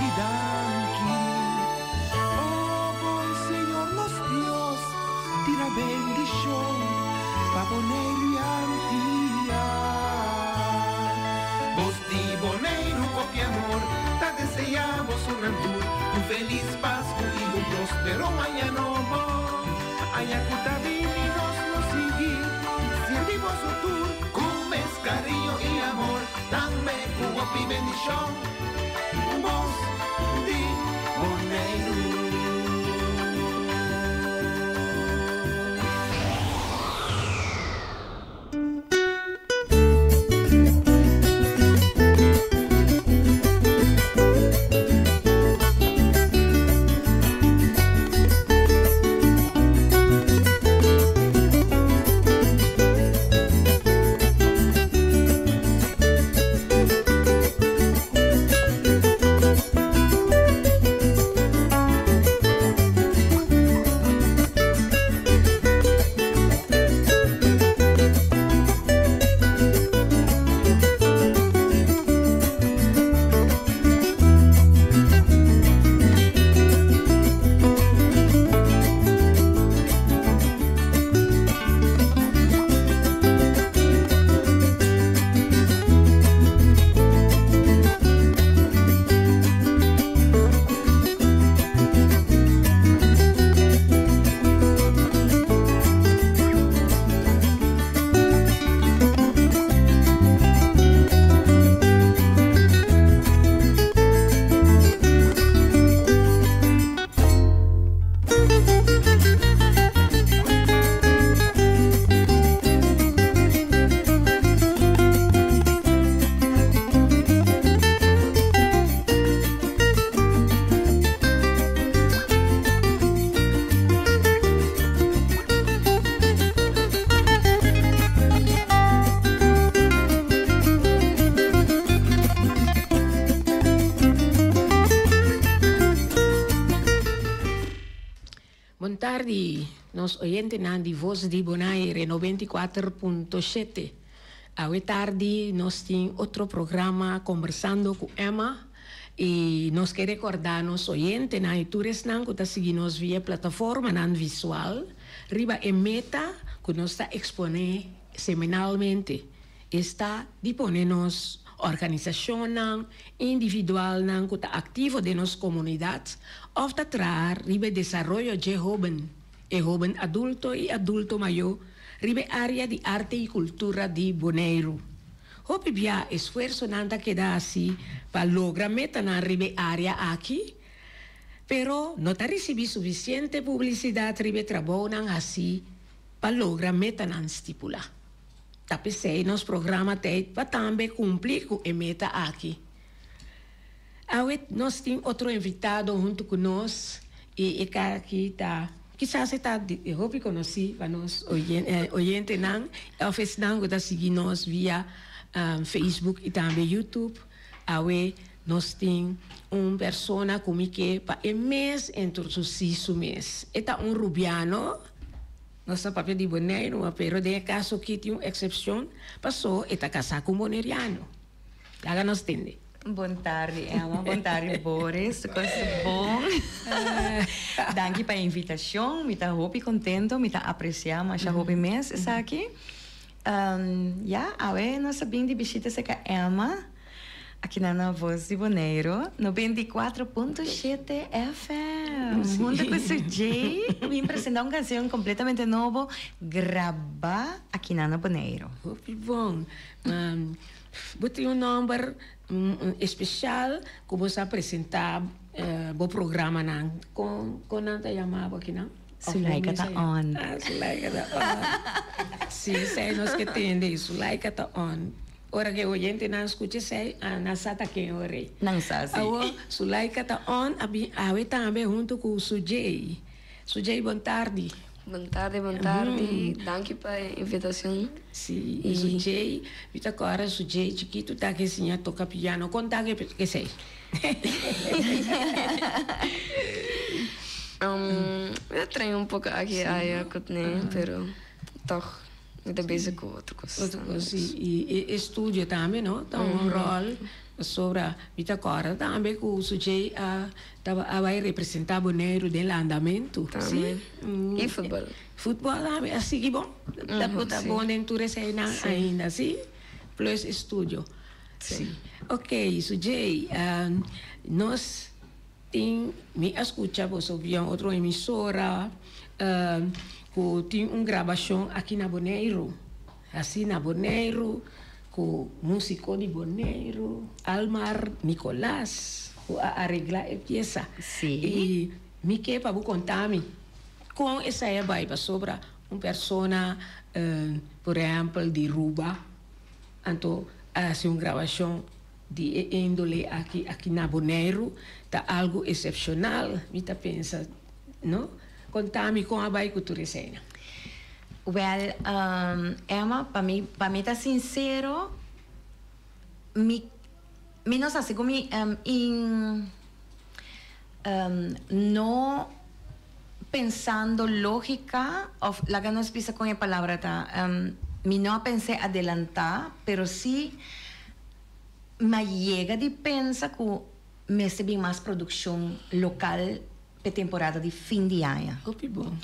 grandi danki. O bon Señor nos Dios, tira bendishon pa Boneiru i Antia. Bos di Boneiru hopi amor ta deseá bosonan tur un felis Pasku i un prospero aña nobo. Aña ku ta bini nos lo sigui sirbi boso tur ku mes kariño i amor, tambe ku hopi bendishon. Bos di Boneiru. Bon tardi, nos oyentenan di Voz di Bonaire 94.7. Awe tardi nos tin otro programa Conversando cu Emma. I nos ke rekordá nos oyentenan i tur esnan ku ta sigui nos via plataformanan visual riba e meta ku nos ta eksponé semanalmente, esta di pone nos organisashonnan, individualnan ku ta aktivo den nos komunidat òf ta traha riba e desaroyo dje hóben, e hóben adulto i adulto mayó riba e área di arte i kultura di Boneiru. Hopi bia esfuersonan ta keda hasi pa logra metanan riba e área aki, pero no ta risibí sufisiente publisidat riba e trabounan hasí pa logra metanan stipulá. Ta p'esei nos programa t'ei pa tambe kumpli ku e meta aki. Awe nos tin otro invitado huntu ku nos i e kara aki ta kisas e ta hopi konosí pa nos oyentenan òf esnan ku ta sigui nos via Facebook i tambe YouTube. Awe nos tin un persona ku mi ke pa e mes introdusí su mes. E ta un rubiano, nos ta papia di Boneiru, pero den e kaso aki tin un eksepshon paso e ta kasá ku un boneriano. Laga nos tende. Bon tardi Emma, bon tardi Boris, tur kos bon? Danki pa e invitashon, mi ta hopi kontento, mi ta apresiá masha hopi mes esaki. Ya, awe nos a bin di bishita serka Emma, akinan na Voz di Boneiru, 94.7 FM, hunto ku Sujay, bin presentá un kanshon kompletamente nobo, grabá akinan na Boneiru. Hopi bon. Bo tin un nòmber espesial ku bo sa presentá bo programanan? Kon kon nan ta yama bo akinan? Sulaika ta on. Ah, Sulaika ta on. Sí, esei nos ke tende, Sulaika ta on. Ora ku e oyentenan skucha esei, ah, nan sa ta ken ora ei. Nan sa, sí. Awor, Sulaika ta on a bin awe tambe huntu ku Sujay. Sujay, bon tardi. Bon tardi, bon tardi. Danki pa e invitacion. Si, y Sujay, mi ta corda Sujay chikito ta ke siña toca piano. Con ta ke esey? Mi ta train un poco aki y aya cu ne, pero toch. Mi ta bezig ku otro kos. Otro kos, i e estudio tambe, no? Ta un ròl. Pasobra mi ta kòrda tambe ku Sujay a taba a bai representá Boneiru den landamentu. Tambe. I futbòl. Futbòl tambe a sigui bon. Ta bo ta bon den tur eseinan ainda, si? Plus estudio. Si. Oké, Sujay, nos tin, mi a skucha boso via un otro emisora ku tin un grabashon aki na Boneiru. Hasi na Boneiru ku músiko di Boneiru, Almar Nicolaas, ku a areglá e piesa. I mi ke pa bo konta mi kon esei a bai pasobra un persona, por ehèmpel di Ruba, anto a hasi un grabashon di e índole aki aki na Boneiru ta algu esepshonal, mi ta pensa, no? Konta mi kon a bai ku tur eseinan. Wèl, Emma, pa mi, pa mi ta sinsero, mi, mi no sa segun mi in no pensando lógika òf laga nos bisa kon e palabra ta, mi no a pens'é adelantá, pero sí mi a yega di pensa ku mester bin mas produkshon lokal p'e temporada di fin di aña. Hopi bon.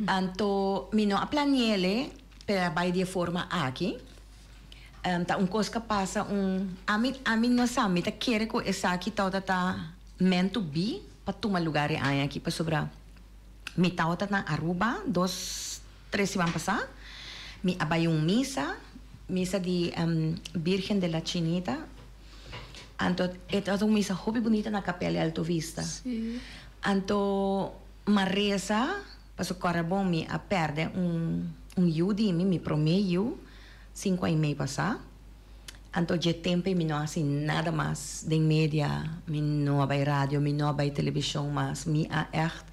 Anto mi no a plani'el p'e a bai di e forma aki. Ta un kos ku a pasa un ami ami no sa mi ta kere ku esaki tabata ta meant to be pa tuma lugar e aña aki pasobra mi tabata na Aruba dos tres siman pasá mi a bai un misa misa di Virgen de la Chinita anto e tabata un misa hopi bunita na Kapel di Alto Vista anto m'a resa pasobra kòrda bon mi a pèrdè un un yu di mi mi promé yu Sinku aña i mei pasá. Anto dje tempu ei mi no hasi nada mas den media, mi no a bai radio, mi no a bai televishon mas, mi a ègt,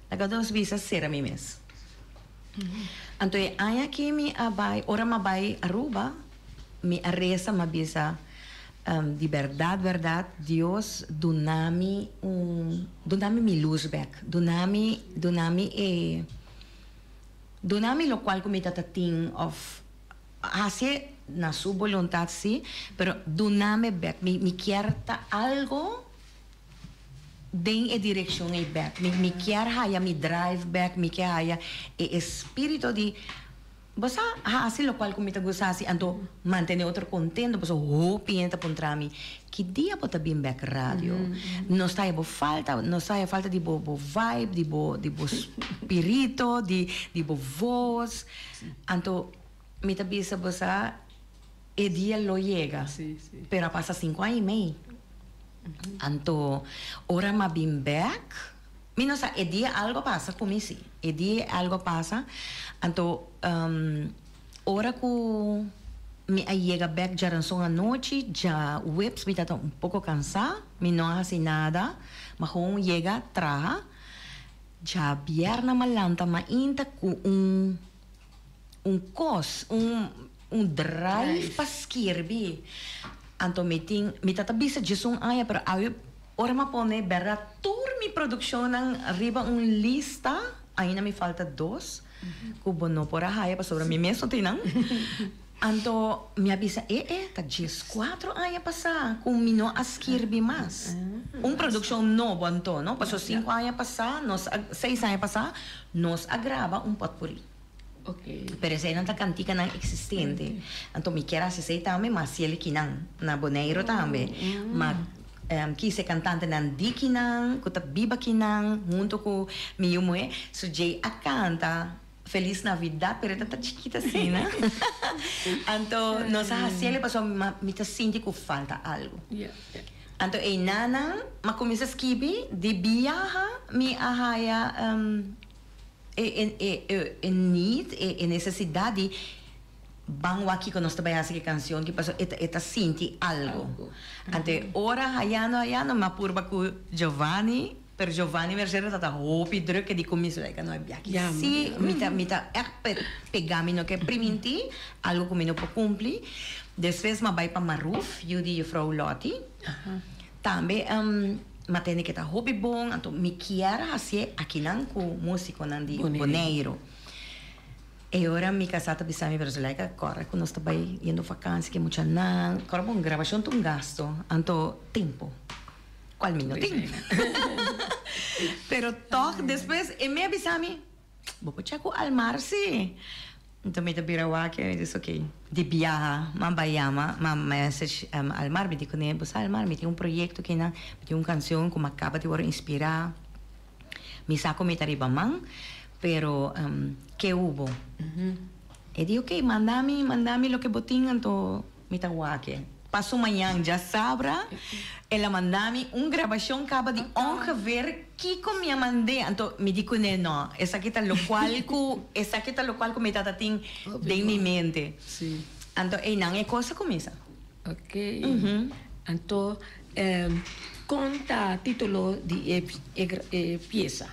laga nos bisa, sera mi mes. Anto e aña aki mi a bai, ora mi a bai Aruba, mi a resa, mi a bisa, di bèrdat bèrdat Dios duna mi un, duna mi mi lus bèk, duna mi, duna mi e. Duna mi locual cu mi ta ta tin of haci'e na su boluntad si, pero duna mi bek. Mi mi kier ta algo den e direccion ey bek. Mi mi kier haya mi drive bek, mi kier haya e espirito di bo sa haci locual cu mi ta gusta haci anto mantene otro contento pasobra hopi hende ta puntra mi ki dia bo ta bin bek radio? Nos ta haya bo falta, nos ta haya falta di bo bo vibe, di bo di bo spirito, di di bo voz. Anto mi ta bisa bo sa e dia lo yega, pero a pasa sinku aña i mei. Anto ora mi a bin bek, mi no sa e dia algo a pasa ku mi si, e dia algo a pasa, anto Ora ku mi a yega bèk djaranson anochi, djaweps mi tabata un poko kansá, mi no a hasi nada, ma gewoon yega traha. Djabièrnè mi a lanta mainta ku un un kos, un un drive pa skirbi. Anto mi tin, mi tabata bisa djesun aña, pero awe ora mi a pone bèrdat tur mi produkshonnan riba un lista, ainda mi falta dos. Ku bo no por a haya pasobra mi mes no tin nan. Anto mi a bisa e e ta dieskuatro aña pasá ku mi no a skirbi mas. Un produkshon nobo anto no, pasobra sinku aña pasá nos a seis aña pasá nos a graba un potpuri. Pero eseinan ta kantikanan eksistente. Anto mi kier hasi esei tambe ma hasiel kinan na Boneiru tambe. Ma Kise kantantenan di kinan ku ta biba kinan huntu ku mi yu muhé. So Jay a kanta Feliz Navidad pero e ta ta chikit asina. Anto nos a hasiel e pasobra mi ta sinti ku falta algu. Anto einanan m'a kuminsá skibi di biaha mi a haya e need, e nesesidat di. Ban wak kiko nos ta bai hasi ku e kansion ki pasobra e ta e ta sinti algo. Anto e ora hayando hayando mi a purba ku Giovanni, pero Giovanni Mercero ta ta hopi druk e di ku mi Zuleika no e biaha ki si mi ta mi ta ègt pega mi no ke primintí algo ku mi no por kumpli. Despues mi a bai pa Maruf yu di juffrouw Lottie tambe mi a tende ke ta hopi bon anto mi kier hasié akinan ku musikonan di Boneiru. E ora mi kasá ta bisa mi, pero Zuleika, kòrda ku nos ta bai yendo vakansi ku e muchanan. Kòrda bon, grabashon ta un gasto, anto tempu, kual mi no tin. Pero tòg despues e mi a bisa mi, bo por chèk ku Almar si. Anto mi ta bira wak i mi di, ok, di biaha m'a bai yama, m'a message Almar, mi di kuné, bo sa Almar, mi tin un proyekto kinan, mi tin un kansion ku m'a kaba di wòrdu inspirá. Mi sa ku mi ta riba man, pero ke hubo? E di, ok, manda mi, manda mi loke bo tin, anto mi ta wak e. Paso mañan djasabra, el a manda mi un grabashon kaba di ongeveer kiko mi a mand'é. Anto mi di kuné, no, esaki ta lokual ku, esaki ta lokual ku mi tata tin den mi mente. Anto einan e kos a kuminsá. Ok. Anto kon ta titulo di e e piesa?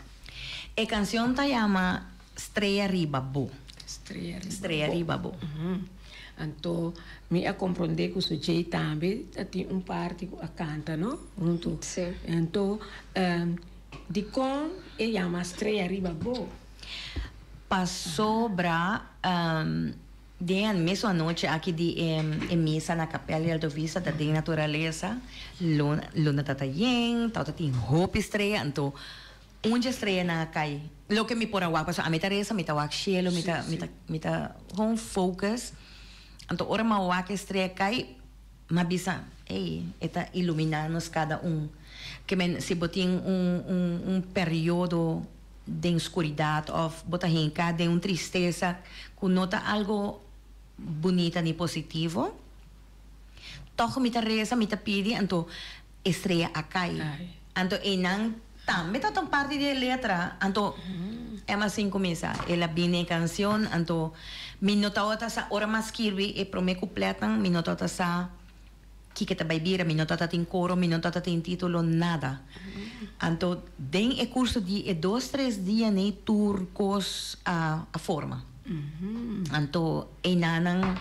E kansion ta yama Strea Riba Bo. Strea Riba Bo. Strea Riba Bo. Anto mi a komprondé ku su djei tambe ta tin un parti ku a kanta, no? Huntu. Sí. Anto dikon e yama Strea Riba Bo? Pasobra Den e mesun anochi aki di e misa na Kapel di Alto Vista ta den naturalesa, luna luna ta ta yen, tabata tin hopi strea, anto un dje streanan a kai, loke mi por a wak pasobra ami ta resa, mi ta wak shelu, mi ta mi ta mi ta gewoon focus, anto ora mi a wak e strea kai, mi a bisa, ey, e ta ilumina nos kada un, ke men si bo tin un un un periodo. Den skuridat òf bo ta hinká den un tristesa ku no ta algu bunita ni positivo, tòg mi ta resa, mi ta pidi, anto e strea a kai. Anto einan tambe ta un parti di e letra. Anto Emma sin kuminsá, el a bini e kansion, anto mi no tabata sa ora mi a skirbi e promé kuplètnan, mi no tabata sa. Kiko ta bai bira, mi no tata tin koro, mi no tata tin titulo, nada. Anto den e kurso di e dos tres dia nei tur kos a a forma. Anto einanan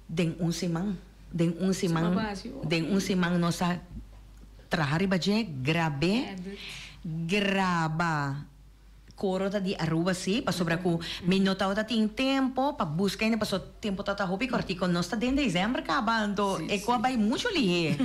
den un siman, den un siman, den un siman nos a traha riba dje, grab'é, graba. Coro ta di Aruba si, pasobra cu mi no tabata tin tempo pa busca hende paso tempo tabata hopi cortico. Nos ta den december caba anto e cu a bay mucho lihe.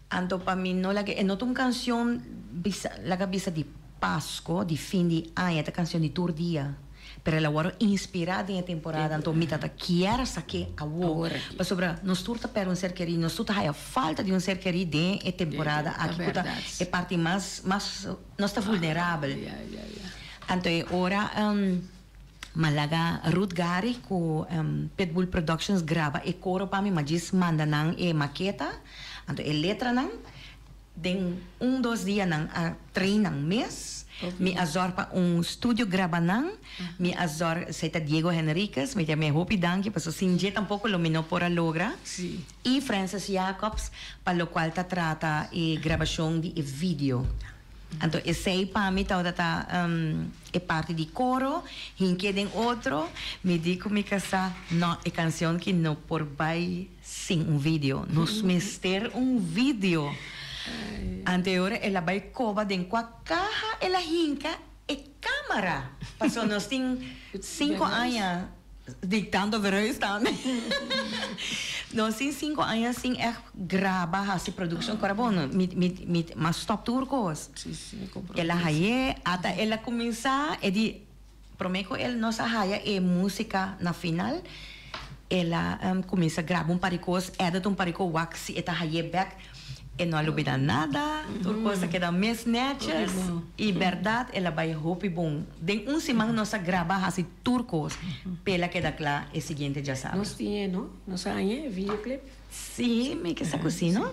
Anto pa mi no laga e no ta un cancion bisa laga bisa di Pasco, di fin di aña, e ta cancion di tur dia. Pero el a worde inspira den e temporada anto mi tata kier a sake awor pasobra nos tur ta perde un ser keri, nos tur ta haya falta di un ser keri den e temporada aki cu ta e parti mas mas Nos ta vulnerabel. Anto e ora m'a laga Ruth Gary ku Pitbull Productions graba e koro pa mi, m'a djis manda nan e maketa, anto e letranan. Den un dos dia nan a train nan mes. Mi a zòrg pa un studio graba nan. Mi a zòrg, esei ta Diego Henriquez, mi ta yam'é hopi danki pasobra sin dje tampoko lo mi no por a logra. I Francis Jacobs pa lokual ta trata e grabashon di e video. Anto esei pa mi tabata ta e parti di koro, hink'é den otro, mi di ku mi kasá, no, e kansion ki no por bai sin un video, nos mester un video. Anto e ora el a bai koba den kua kaha el a hinka e kamara, pasobra nos tin sinku aña. Di tanto verhuis tambe. Nos tin cinco aña sin echt graba, haci produccion. Cora bon, mi, mi, mi, m'a stop tur cos. Sí, sí, mi comprende. El a haye, ata el a cuminsa, e di, prome cu el nos a haya e musica na final, el a cuminsa graba un par di cos, edit un par di cos, wak si e ta haye bek. E no a lubida nada, tur cos a keda mes netjes y berdad el a bay hopi bon. Den un siman nos a graba haci tur cos p'el a keda cla e siguiente djasabra. Nos tin e no? Nos a haña e videoclip? Sí, mi ke sa cu sí no?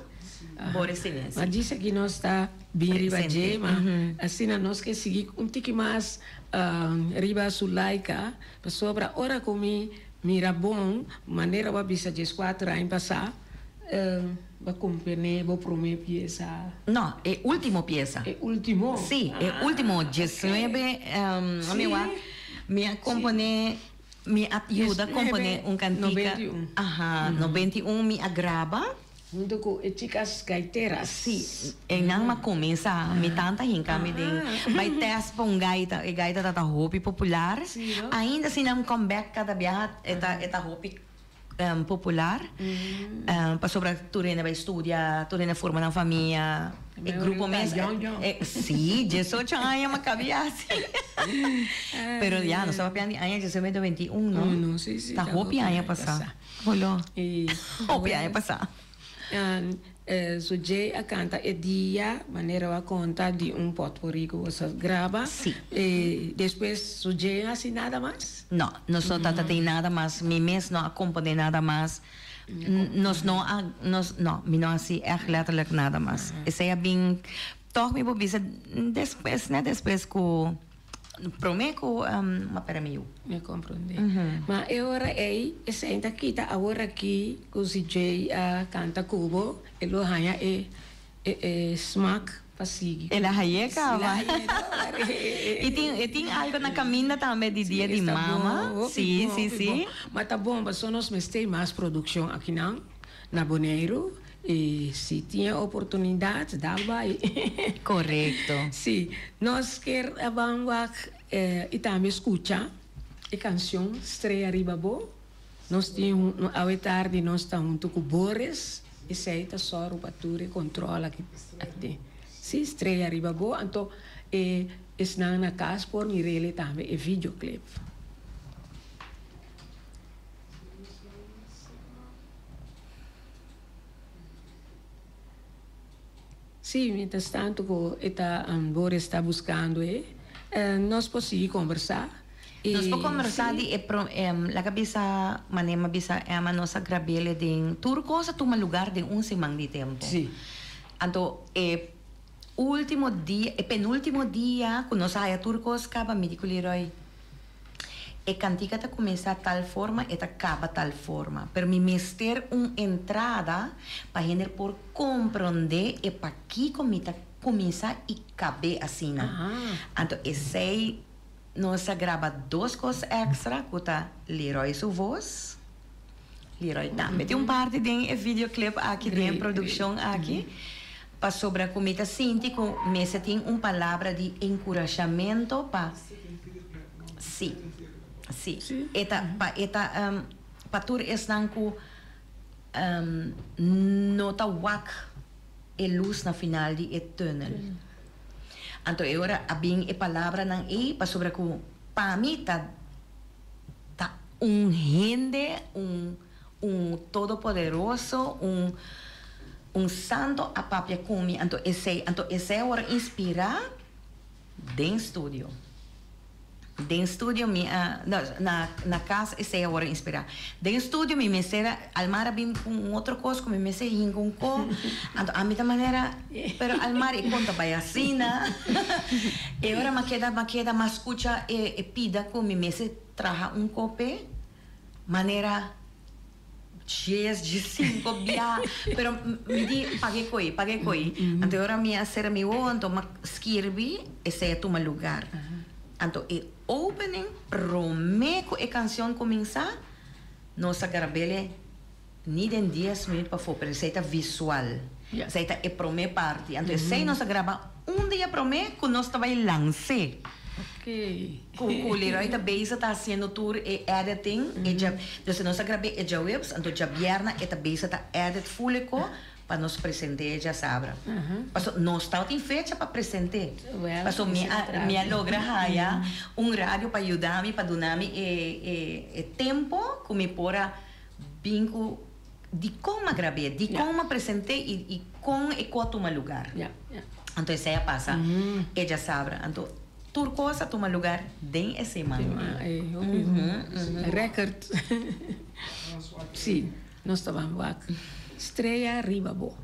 Boris tin e, sí. Ma djis aki nos ta bin riba dje, ma asina nos ke sigui un tiki mas riba Zulaika, pasobra ora cu mi mira bon, manera bo a bisa djescuater aña pasa, Bo a komponé bo promé piesa? No, e último piesa. E último? Sí, e último, diesnuebe, mi wak, mi a komponé, mi a yuda komponé un kantika. 91. Aha, 91 mi a graba. Hunto ku e chicas gaiteras. Sí, einan m'a kuminsá. Mi tanta hinka mi den bai tèst pa un gaita. E gaita ta ta hopi popular. Ainda si nan come back kada biaha e ta e ta hopi popular. Pasobra tur hende bai studia, tur hende forma nan famia. E grupo mes. Sí, diesocho aña m'a kabi hasi. Pero ya, nos ta papia di aña diesnuebe 21, no? Ta hopi aña pasá. Holo. Hopi aña pasá. Su Jay a canta e dia, manera bo a conta, di un potpourri cu bo sa graba. Sí. Despues su Jay no haci nada mas? No, nos no tata tin nada mas. Mi mes no a compone nada mas. Nos no a, nos, no, mi no a haci echt letterlijk nada mas. Esey a bin, toch mi por bisa despues, net despues cu. Promé ku m'a pera mi yu. Mi a komprondé. Ma e ora ei, esei ta kita awor aki ku si Jay a kanta ku bo, e lo haña e e smak pa sigui. El a hañ'é kaba. I tin e tin algu na kaminda tambe di dia di mama. Sí, sí, sí. Ma ta bon pasobra nos mester mas produkshon akinan na Boneiru. I si tin e oportunidat, dal bai. Korekto. Sí, nos kier a ban wak i tambe skucha e kanshon Strea Riba Bo. Nos tin awe tardi nos ta huntu ku Boris, esei ta sòru pa tur e kontròl aki den. Sí, Strea Riba Bo, anto e esnan na kas por mir'el tambe e videoclip. Sí, mientras tanto ku e ta Boris ta buskando e, nos por sigui kombersá. Nos por kombersá di e pro laga bisa manera mi a bisa Emma nos a grab'el den tur kos a tuma lugar den un siman di tempu. Sí. Anto e ultimo dia e penultimo dia ku nos a haya tur kos kaba mi di ku Leroy. E kantika ta kuminsá tal forma, e ta kaba tal forma. Pero mi mester un entrada pa hende por komprondé e pakiko mi ta kuminsá i kab'é asina. Anto esei nos a graba dos kos èkstra ku ta Leroy su vos. Leroy tambe tin un parti den e videoclip aki, den e produkshon aki. Pasobra ku mi ta sinti ku mester tin un palabra di enkurashamentu pa. Sí, sí. E ta pa e ta pa tur esnan ku no ta wak e lus na final di e tùnel. Anto e ora a bin e palabranan ei pasobra ku pa mi ta ta un hende, un un todopoderoso, un un santo a papia ku mi. Anto esei anto esei a wòrdu inspirá. Den studio. Den studio mi a, no, na, na cas esey a worde inspira. Den studio mi mester a, Almar a bin cu un otro cos cu mi mester hinca un co, anto ami ta manera, pero Almar e con ta bay asina? E ora m'a keda, m'a keda, m'a scucha e, e pida cu mi mester traha un co p'e, manera. Djes, diesinco bia, pero mi di paga e coi, paga e coi. Anto e ora mi a cera mi wowo, anto m'a skirbi, esey a tuma lugar. Anto e opening, prome cu e cancion cuminsa, nos a grabele ni den dies minuut pafo, pero esey ta visual. Esey ta e prome parti. Anto esey nos a graba un dia prome cu nos ta bay lans'e. Ku ku Leroy ta bezig ta hasiendo tur e editing e dja dus nos a grab'é e djaweps anto djabièrnè e ta bezig ta edit ful e ko pa nos present'é e djasabra. Paso nos tabatin fecha pa present'é. Paso mi a mi a logra haya un radio pa yuda mi pa duna mi e e e tempo ku mi por a bin ku dikon m'a grab'é, dikon m'a present'é i i kon e ko a tuma lugar. Anto esei a pasa e djasabra. Anto Tur cos a tuma lugar den e siman. Record. Sí, nos ta ban wak. Strea riba bo.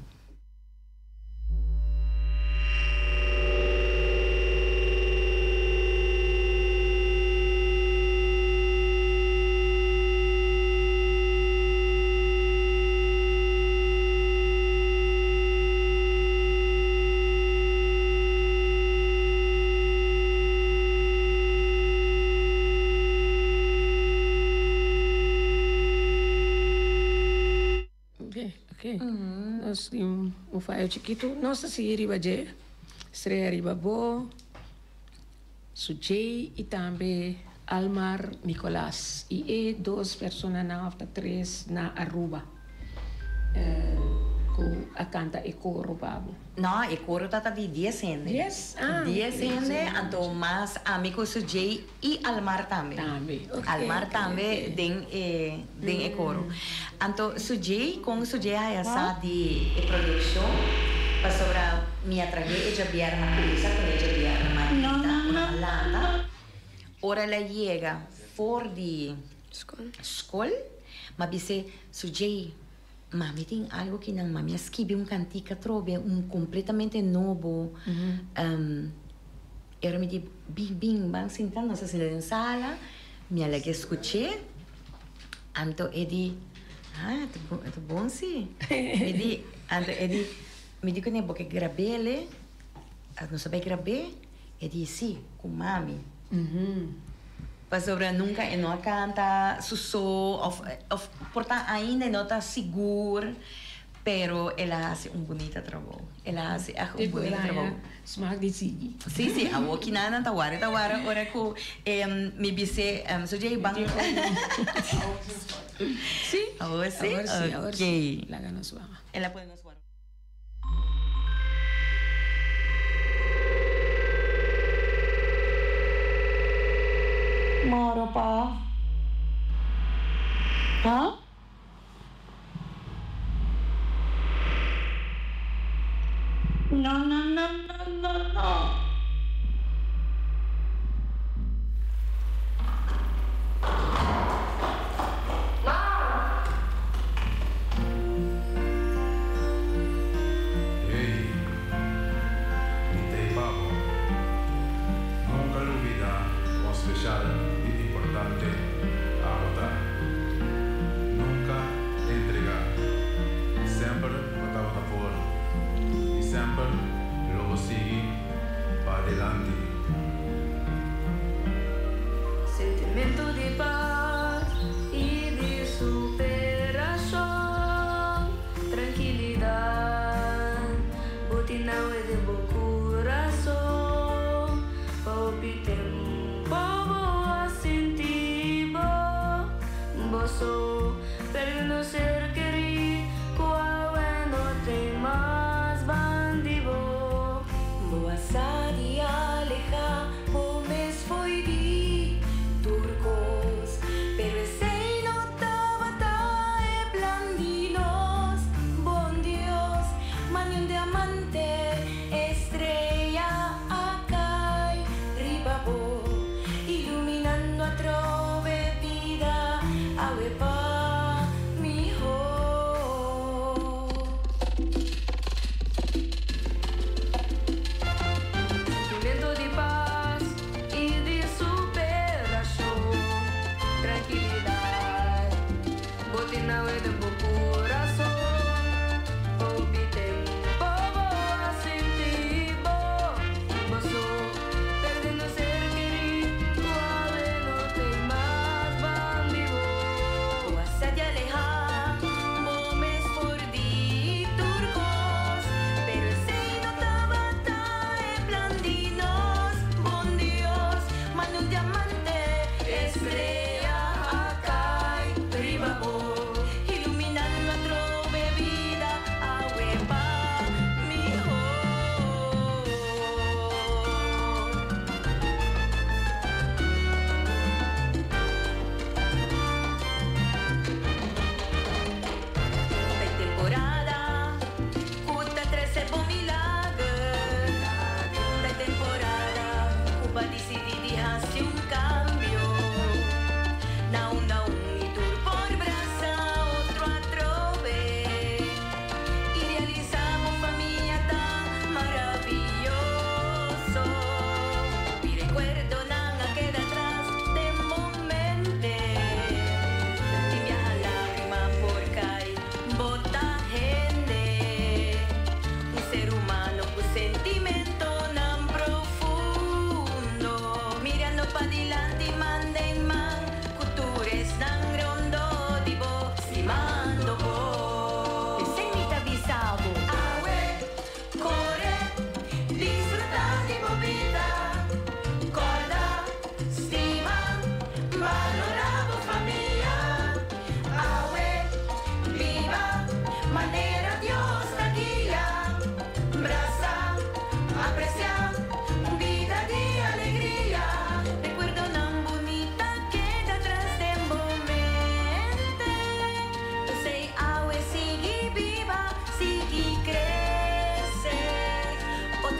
Ok, ok. Nos tin un fayo chikitu. Nos ta sigui riba dje. Strea riba bo, Sujay i tambe Almar Nicolas. I e dos personanan of ta tres na Aruba ku a kanta e koro pa bo. No, e koro ta ta di dies hende. Dies? Ah, Dies hende, anto mas ami ku Sujay i Almar tambe. Tambe, ok. Almar tambe den e den e koro. Anto Sujay, kon Sujay haya sa di e produkshon? Pasobra mi a trah'é e djabièrnè kuminsá kuné e djabièrnè mainta ora a lanta. Ora el a yega for di skol, m'a bis'é, Sujay, mami tin algu ki nan, mami a skibi un kantika atrobe, un kompletamente nobo. E ora mi di, Bin, bin, ban sinta. Nos a sinta den sala, mi a laga e skuch'é. Anto e di, Ah, e ta bon si. Mi di, anto e di, mi di kuné bo ke grab'é? Nos a bai grab'é? E di, Sí, ku mami. Pasobra nunka e no a kanta su so òf òf por ta ainda e no ta sigur, pero el a hasi un bunita trabou. El a hasi ègt un bunita trabou. Smaak di sigui. Sí, sí, awor kinanan ta wara ta wara ora ku mi bis'é, so djei ban. Sí. Awor sí? Awor sí, awor sí. Oké. Laga nos wak. El a pone nos wara. Moro pa. Ha? No, no, no, no, no, no. Hey, mi t'ei pa bo. Nunca lubida con special y importante abo ta. Nunca entrega. Semper bo tabata por y semper lo bo sigui pa adelante. Sentimento di paz y di superacion, Trankilidad bo tin awe den bo curason, Pa hopi tempo bo a sinti bo bo so, Perdiendo ser keri cu awe no tin mas bandi bo. Bo a sa di aleha bo mes fo'i di tur kos, pero esei no tabata e plan di nos. Bon Dios, manda un diamante, estrella a kai riba bo, iluminando atrobe bida awe pa mihó. Sentimiento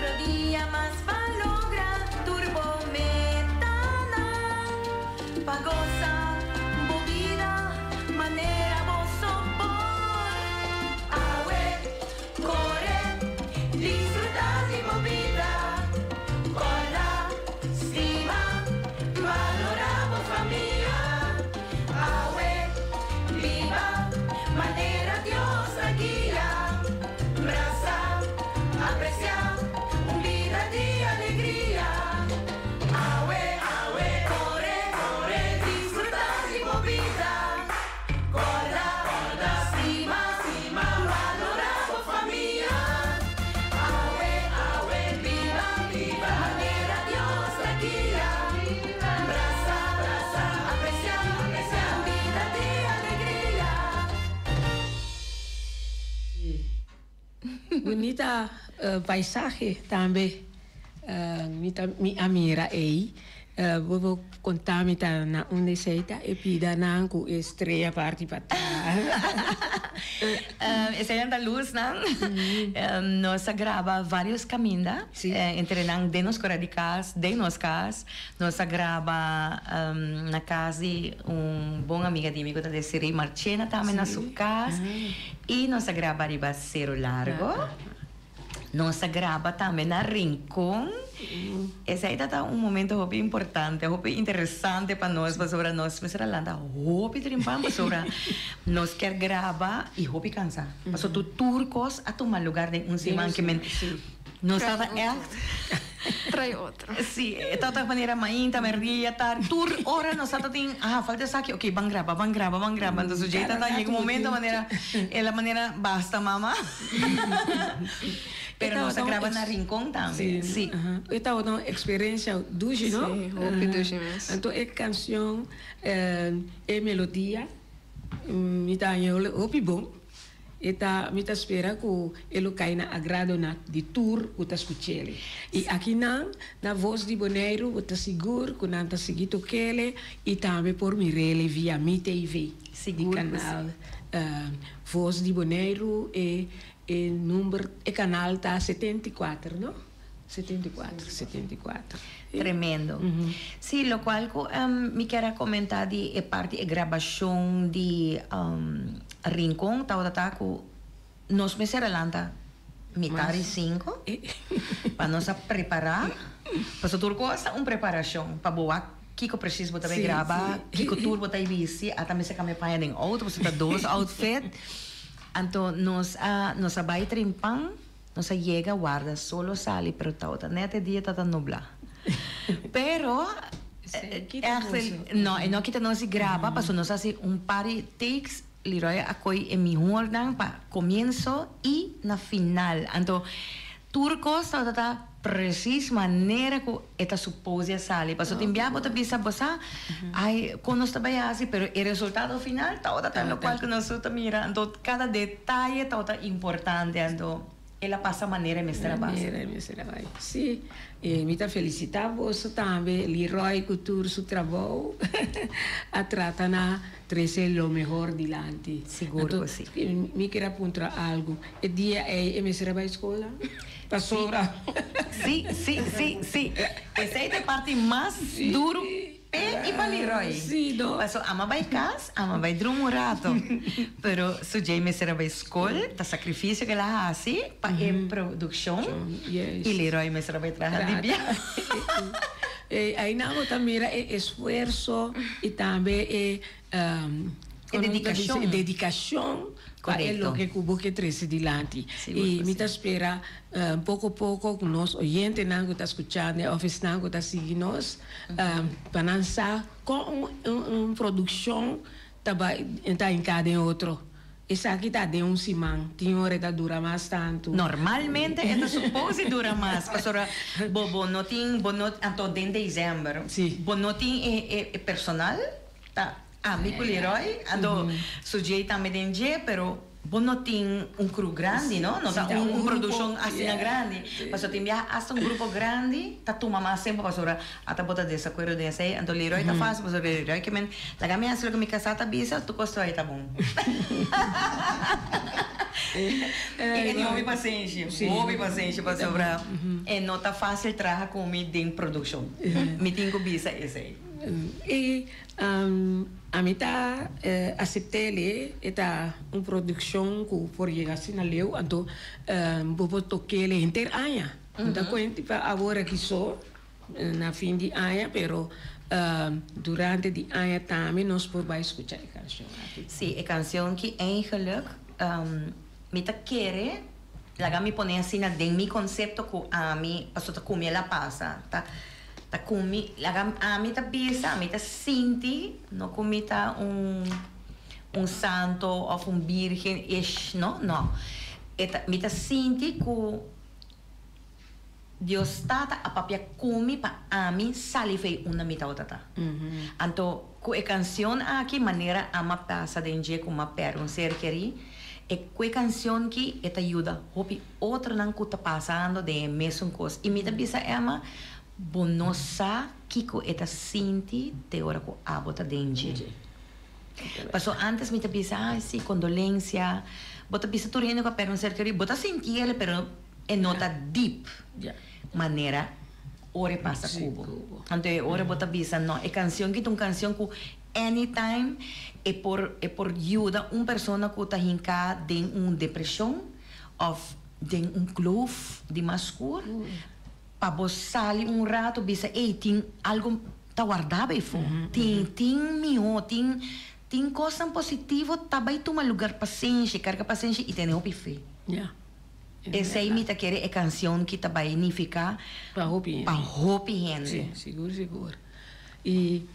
Otro dia mas pa logra tur bo metanan. Pa gosa bo bida manera bo so por. Awe, kore, disfrutá di bo bida. Kòrda, stima, balorá bo famia. Awe, biba manera Dios ta guia. Brasa, apresiá un bida di alegria. Awe, awe, kore, kore, disfrutá di bo bida. Kòrda, kòrda, stima, stima, balorá bo famia. Awe, awe, biba, biba manera Dios ta guia. Brasa, brasa, apresiá, apresiá un bida di alegria. Bunita paisahe tambe mi ta mi a mira ei. Bo por konta mi ta na unda esei ta e pidanan ku e strea parti patras. Eseinan ta lusnan. Nos a graba varios kaminda. Entre nan den nos kora di kas, den nos kas. Nos a graba na kas di un bon amiga di mi ku ta Desiree Marchena tambe na su kas. I nos a graba riba Seru Largo. Nos a graba tambe na Rincon. Esei ta ta un momento hopi importante, hopi interesante pa nos pasobra nos mester a lanta hopi trimpan pasobra nos kier graba i hopi kansa. Pasobra tur kos a tuma lugar den un siman ke men nos tabata ègt. Trae otro. Sí, e tabata manera mainta, merdia, tardi, tur ora nos tabata tin, aha, falta esaki, ok, ban graba, ban graba, ban graba. Entonces djei tabata yega un momento manera, el a manera, basta mama. Pero nos a graba na Rincon tambe, sí. E tabata un experiencia dushi, no? Sí, hopi dushi mes. Anto e cancion, e melodia, mi ta haña hopi bon. E ta, mi ta spera ku e lo kai na agrado na di tur ku ta skuch'ele. I akinan, na Vos di Boneiru, bo ta sigur ku nan ta sigui tok'ele i tambe por mir'ele via Mi TV, di kanal Vos di Boneiru, e e number, e kanal ta 74, no? 74, 74. Tremendo. Sí, locual cu mi kier a comenta di e parti e grabacion di Rincon tabata ta cu nos mester a lanta mitar di cinco pa nos a prepara, pasobra tur cos ta un preparacion pa bo wak kico precies bo ta bay graba, kico tur bo ta bisti, ata mester cambia paña den auto pasobra ta dos outfit. Anto nos a nos a bay trimpan. Nos a yega warda solo sali pero tabata net e dia tata nubla. Pero echt no e no kita nos di graba pasobra nos a haci un par di takes Leroy a coy e mihornan pa comienzo y na final. Anto tur cos tabata ta precies manera cu e ta suppose di a sali pasobra tin bia bo ta bisa bo sa ay con nos ta bay haci pero e resultado final tabata ta locual cu nos ta mira anto cada detaye tabata importante anto el a pasa manera e mester a pasa. Manera e mester a bay si y mi ta felicita boso tambe Leroy cu tur su trabou a trata na trece lo mehor dilanti Sigur cu si. Mi kier a puntra algo e dia ey e mester a bay scola? Pasobra. Sí, sí, sí, sí. Esei ta e parti mas duru p'e i pa Leroy. Sí, no. Paso ama bai kas, ama bai drumi un rato. Pero su djei mester a bai skol, ta sakrifisio ku el a hasi pa e produkshon. Yes. I Leroy mester a bai traha di bia. Einan bo ta mira e esfuerso i tambe e E dedikashon. E dedikashon pa e loke ku bo ke trese dilanti. I mi ta spera poko poko ku nos oyentenan ku ta skuchando òf esnan ku ta sigui nos pa nan sa kon un produkshon ta bai ta hinká den otro. Esaki ta den un siman, tin ora e ta dura mas tantu. Normalmente e ta supos di dura mas pasobra bo bo no tin bo no anto den desèmber bo no tin e e personal. Ta ami ku Leroy, anto Sujay tambe den dje, pero bo no tin un crew grandi, no? No ta un produccion asina grandi. Pasobra tin biaha hasta un grupo grandi ta tuma mas tempo pasobra ata bo ta desacuerdo den esey. Anto Leroy ta facil pasobra Leroy ke men laga mi haci loke mi casa ta bisa, tur cos ta bay ta bon. E tin hopi pasenshi, hopi pasenshi pasobra e no ta fácil traha ku mi den produkshon. Mi tin ku bisa esei. I ami ta asept'el, e ta un produkshon ku por yega asina leu, anto bo por tok'el henter aña. No ta kuenti pa awor aki so, na fin di aña, pero durante di aña tambe nos por bai skucha e kanshon aki. Sí, e kanshon ki eigenlijk mi ta kere laga mi pone asina den mi konsepto ku ami pasobra ta ku mi el a pasa ta ta ku mi laga ami ta bisa ami ta sinti no ku mi ta un un santo òf un birgen ish no no e ta mi ta sinti ku Dios Tata a papia ku mi pa ami sali fei unda mi tabata ta. Anto ku e kansion aki manera ama pasa den dje ku m'a pèrdè un ser kerí, e ku e kansion ki e ta yuda hopi otronan ku ta pasando den e mesun kos. I mi ta bisa Emma, bo no sa kiko e ta sinti te ora ku abo ta den dje. Paso antes mi ta bisa, ay si, kondolensia, bo ta bisa tur hende ku a pèrdè un ser kerí, bo ta sinti el pero. E no ta deep manera ora e pasa ku bo. Anto e ora bo ta bisa no, e kansion ki ta un kansion ku anytime e por e por yuda un persona ku ta hinká den un depreshon òf den un kloof di mas skur pa bo sali un rato bisa ey tin algo ta wardá bo efo, tin tin mihó tin tin kosnan positivo ta bai tuma lugar pasenshi karga pasenshi i tene hopi fe. Esei mi ta kere e kansion ki ta bai nifiká Pa hopi hende. pa hopi hende. Sí, sigur sigur. I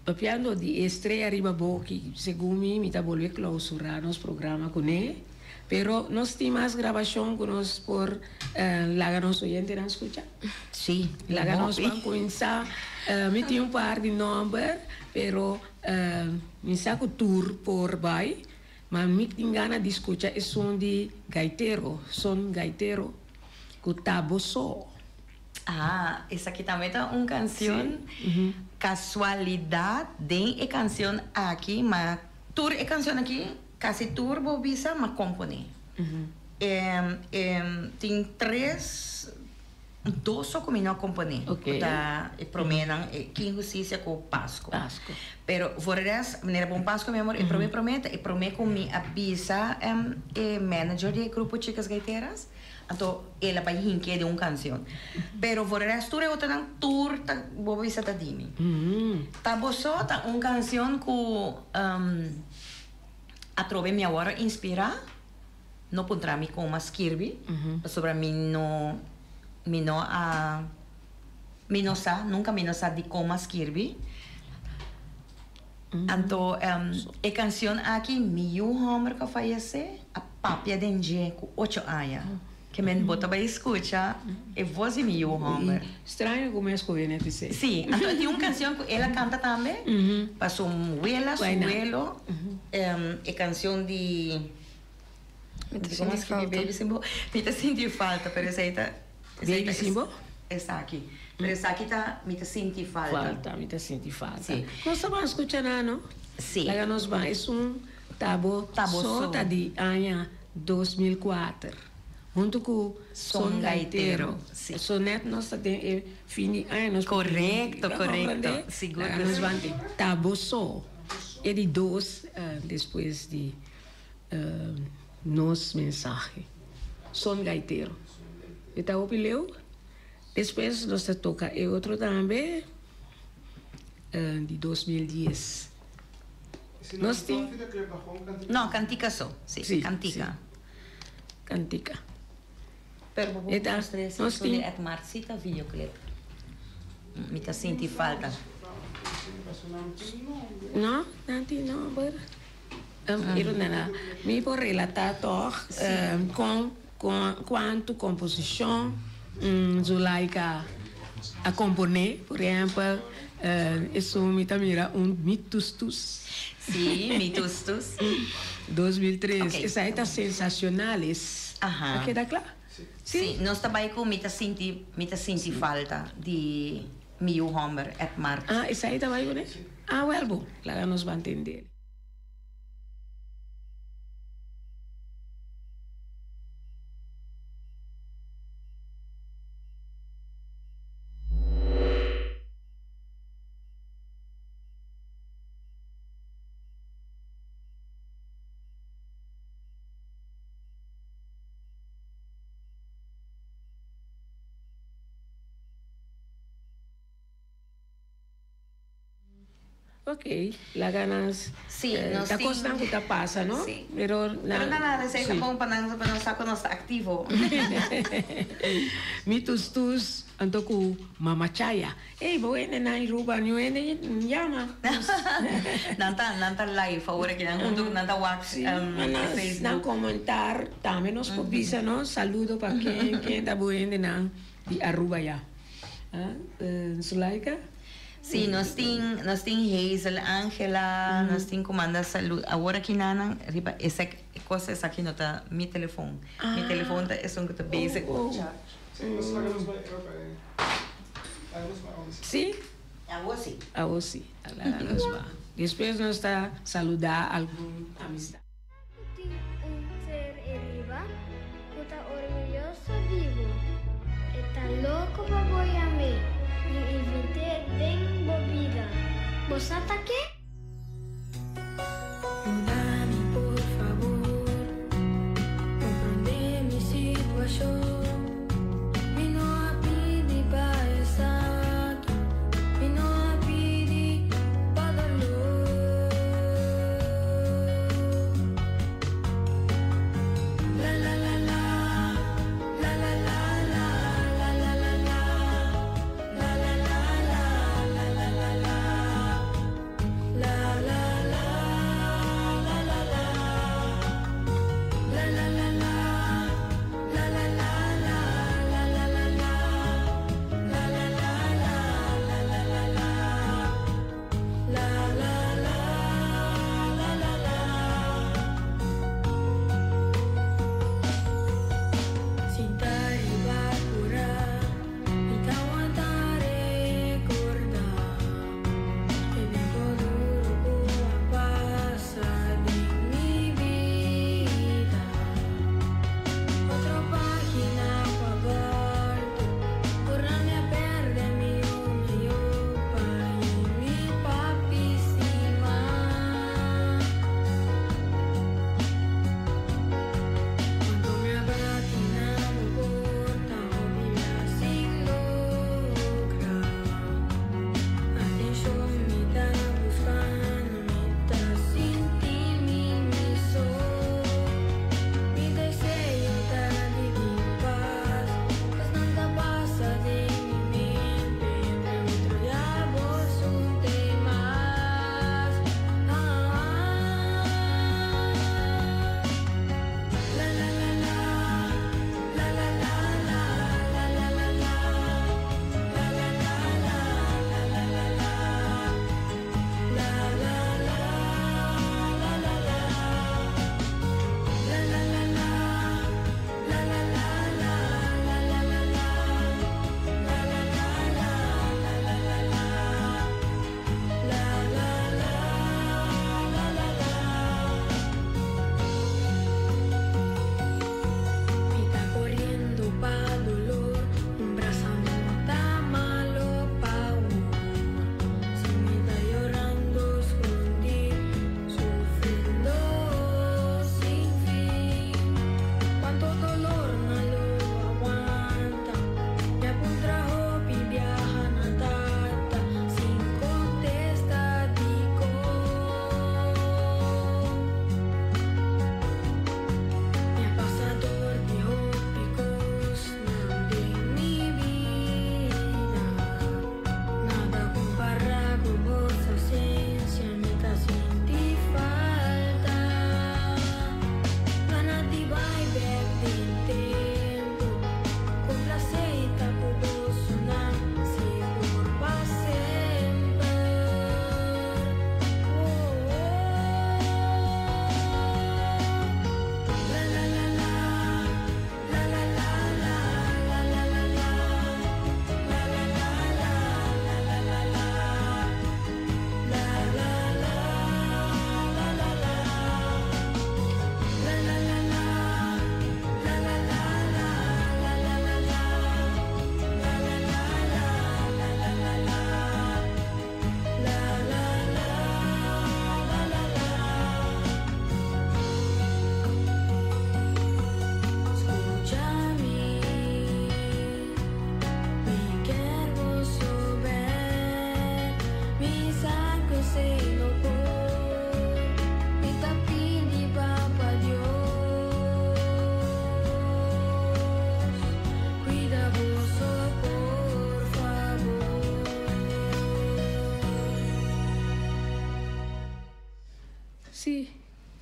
papiando di e strea riba boki, segun mi, mi ta bolbe klausurá nos programa kuné. Pero nos tin mas grabashon ku nos por laga nos oyentenan skucha? Sí, Laga nos hopi. ban kuminsá. Mi tin un par di nòmber, pero mi sa ku tur por bai. Ma mi tin gana di scucha esun di gaitero, son gaitero, cu ta bo so. Ah, esaki tambe ta un cancion. Casualidad den e cancion aki, ma tur e cancion aki, casi tur bo bisa m'a compone. Tin tres. Dos so ku mi no a komponé, ku ta e proménan, e Ki Inhustisia ku Pasko. Pero voor de rest, manera Bon Pasko mi amor, e promé promé ta e promé ku mi a bisa e manager di e grupo Chicas Gaiteras, anto el a bai hink'é den un kansion. Pero voor de rest tur e otronan tur ta bo bisa ta di mi. Ta bo so ta un kansion ku atrobe mi awor a inspirá. No puntra mi con a skirbi, pasobra mi no, mi no a, mi no sa, nunca mi no sa dicon a skirbi. Anto e cancion aki mi yu homber cu a fayece a papia den dje cu ocho aña. Ke men bo ta bay scucha e voz di mi yu homber. Straño cu mi a scoge net esey. Si, anto e tin un cancion cu el a canta tambe pa su wela, su welo, e cancion di. Mi ta sinti falta. Baby sin bo. Mi ta sinti falta, pero esey ta. Baby sin bo? Esaki. Pero esaki ta mi ta sinti falta. Falta, mi ta sinti falta. Si. Nos ta ban scucha nan, no? Si. Laga nos ban. Esun tabo Tabo so ta di aña 2004. Hunto cu Son Gaitero. Si. So net nos ta den e fin di aña nos por Correcto, correcto. Sigur Laga nos ban te Tabo so. E di dos despues di. Nos mensahe. Son gaitero. E ta hopi leu. Despues nos ta toca e otro tambe di 2010. Nos tin. No, cantica so. Si, cantica. Cantica. Pero bo por mustra ese Nos tin. di Edmar si ta videoclip. Mi ta sinti falta. No, nan tin nomber. Pero nana, mi por relatá tòg kon kuantu komposishon Zulaika a komponé. Por ehèmpel, esun mi ta mira un Mi Tustus. Sí, Mi Tustus. 2003. Esei ta Sensacionales. A keda kla? Sí, nos ta bai ku Mi ta sinti, mi ta sinti falta di mi yu hòmber Edmar. Ah, esei ta bai kuné? Ah, wèl bo, laga nos ban tendé. Ok, laga nos. Sí, nos Ta tin- kosnan ku ta pasa, no? Sí. Pero Pero nada, esei ta bon pa nan pa nos sa ku nos ta aktivo. Mi tus tus anto ku Mama Chaya. Ey, bo hende nan Aruba, niun hende yama. Nan ta nan ta live awor aki nan huntu ku nan ta wak Sí, ma nan Facebook. nan komentar tambe nos por bisa no saludo pa ken ken ta bo hendenan di Aruba ya. Ah, Zulaika? Sí, nos tin, nos tin Hazel, Angela, nos tin ku manda salud. Awor aki nanan riba esek kos esaki no ta mi telefon. Mi telefon ta esun ku ta bezig. Sí? Awor sí. Awor sí. Laga nos ba. Despues nos ta saludá algun amistad. Ku tin un ser eriba ku ta orguyoso di bo. E ta loko pa bo yam'é i invit'é den bo bida. Bo sa ta ke? Yuda mi por fabor, komprondé mi situashon. Mi no a pidi pa esaki, mi no a pidi pa dolor. La la la la, la la la la, la la la la, la la la la, la la la la.